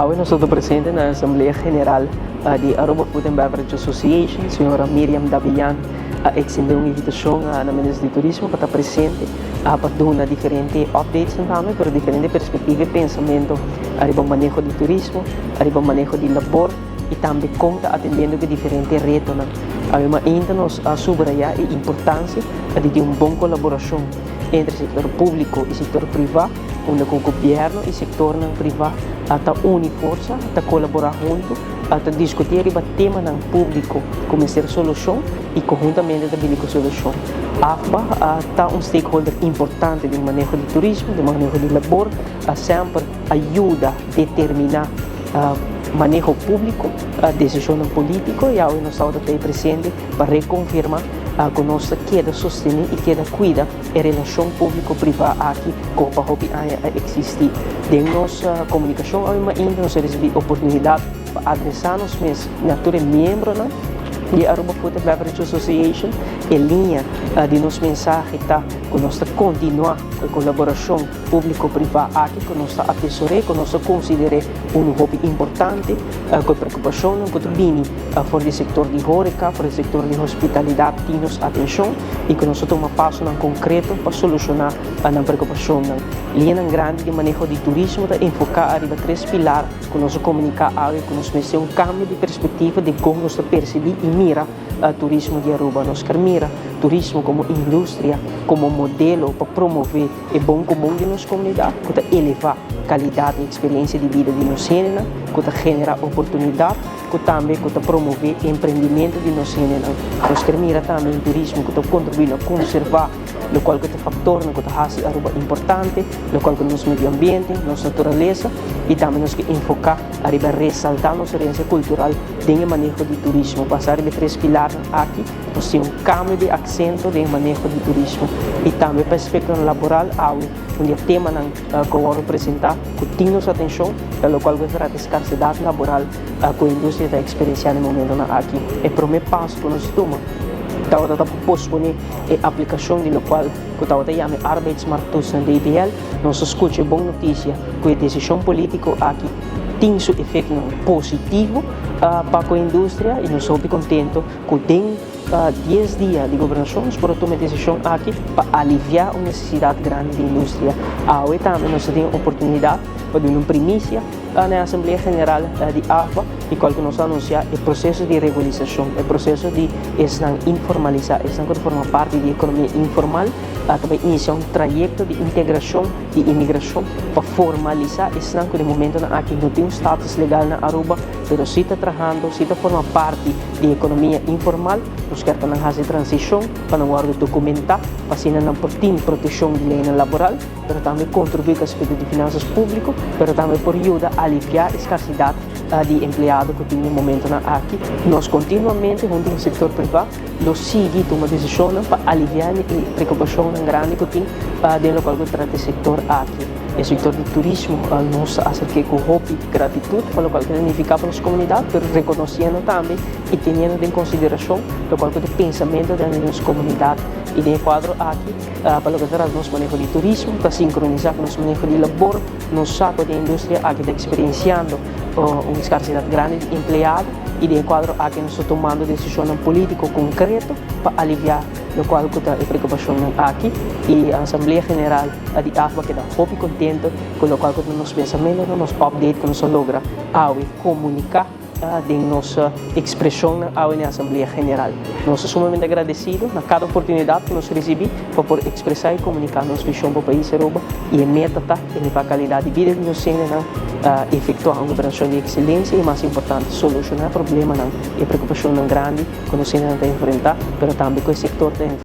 Awe nos ta presente na Asamblea General di Aruba Food and Beverage Association. Señora Miriam Dabian a extende un invitacion na Minister di Turismo pa ta presente pa duna diferente updates tambe, pero diferente perspectiva y pensamento ariba maneho di turismo, ariba maneho di labor y tambe con ta atendiendo cu diferente retonan. Awe ainda nos a subraya e importancia di un bon colaboracion entre sector publico y sector priva, unda cu gobierno y sector priva ta uni forsa, ta colabora hunto, ta discuti riba temanan publico cu ser solucion y conhuntamente ta bin cu solucion. AFBA ta un stakeholder importante di maneho di turismo, di maneho di labor, semper a yuda determina maneho publico, decision politico, y awe nos ta presente pa reconfirma cu nos ta keda sostene y keda cuida e relacion publico-priva aki cu pa hopi aña a existi. Den nos comunicacion ainda nos a ricibi oportunidad pa adresa nos mes na tur miembronan di Aruba Food and Beverage Association. E linea di nos mensahe ta cu nos ta continua cu e colaboracion publico-priva aki, cu nos ta atesora, cu nos ta considera un hopi importante, cu preocupacion cu bini for di sector di horeca, for di sector di hospitalidad, tin nos atencion y cu nos ta tuma pasonan concreto pa soluciona e preocupacion. Linea grandi di maneho di turismo ta enfoca riba tres pilar cu nos a comunica awe, cu nos mester un cambio di perspectiva di con nos ta percibi y mira turismo di Aruba. Nos kier mira turismo como industria, como modelo pa promove e bon comun di nos comunidad, cu ta eleva calidad y experiencia di bida di nos hendenan, cu ta genera oportunidad, cu tambe ta promove emprendimento di nos hendenan. Nos kier mira tambe un turismo cu ta contribui na conserva locual cu ta factor cu ta haci Aruba importante, locual cu nos medio ambiente, nos naturalesa, y tambe nos kier enfoca ariba resalta nos herencia cultural den maneho di turismo. Basa riba tres pilar aki, nos tin un cambio di acento den maneho di turismo y tambe pa aspecto laboral, awe un temanan cu a wordo presenta cu tin nos atencion, locual cu ta escasedad laboral cu e industria ta experienciando na e momentonan aki. E prome paso cu nos a tuma ta pospone e aplicacion di locual cu ta yama arbeidsmarkttoets na DBL. Nos a scucha bon noticia cu e decision politico aki tin su efecto positivo pa e industria y nos ta contento cu den 10 dia di gobernacion nos por a tuma e decision aki pa alivia un necesidad grandi di industria. Awe tambe nos tin oportunidad pa duna un primicia na Asamblea General di AFBA y cual cu nos a anuncia e proceso di regularisacion, e proceso di esnan informalisa, esnan cu ta forma parti di economia informal, tambe inicia un trayecto di integracion, di imigracion, pa formalisa esnan cu na e momentonan aki no tin un status legal na Aruba, pero si ta trahando, si ta forma parti di economia informal. Nos kier pa nan haci transicion, pa nan wordo documenta, pa asina nan por tin proteccion di ley laboral, pero tambe contribui cu aspecto di finanzas publico, pero tambe por yuda alivia e escasedad di empleado cu tin na e momentonan aki. Nos continuamente, hunto cu e sector priva, lo sigui tuma decision pa alivia e preocupacion grandi cu tin den locual cu ta trata e sector aki. E sector di turismo, nos ta acerca cu hopi gratitud pa locual cu ta significa pa nos comunidad, pero reconociendo tambe y teniendo en consideracion locual cu ta pensamento di nos comunidad. Y den e cuadro aki, pa loke ta nos maneho di turismo, pa sincronisa cu nos maneho di labor, nos sa cu e industria aki ta experienciando un escasedad grandi di empleado y den e cuadro aki nos ta tumando decision politico concreto pa alivia locual cu ta e preocupacion aki, y Asamblea General di AFBA a keda hopi contento cu locual cu nos pensamento, nos update cu nos a logra awe comunica den nos expresion awe na Asamblea General. Nos ta sumamente agradecido na cada oportunidad cu nos ricibi pa por expresa y comunica nos vision pa pais Aruba, y e meta ta eleva calidad di bida di nos hendenan, efectua un gobernacion di excelencia y, mas importante, soluciona problemanan y preocupacionnan grandi cu nos hendenan ta enfrenta, pero tambe cu e sector ta enfrenta.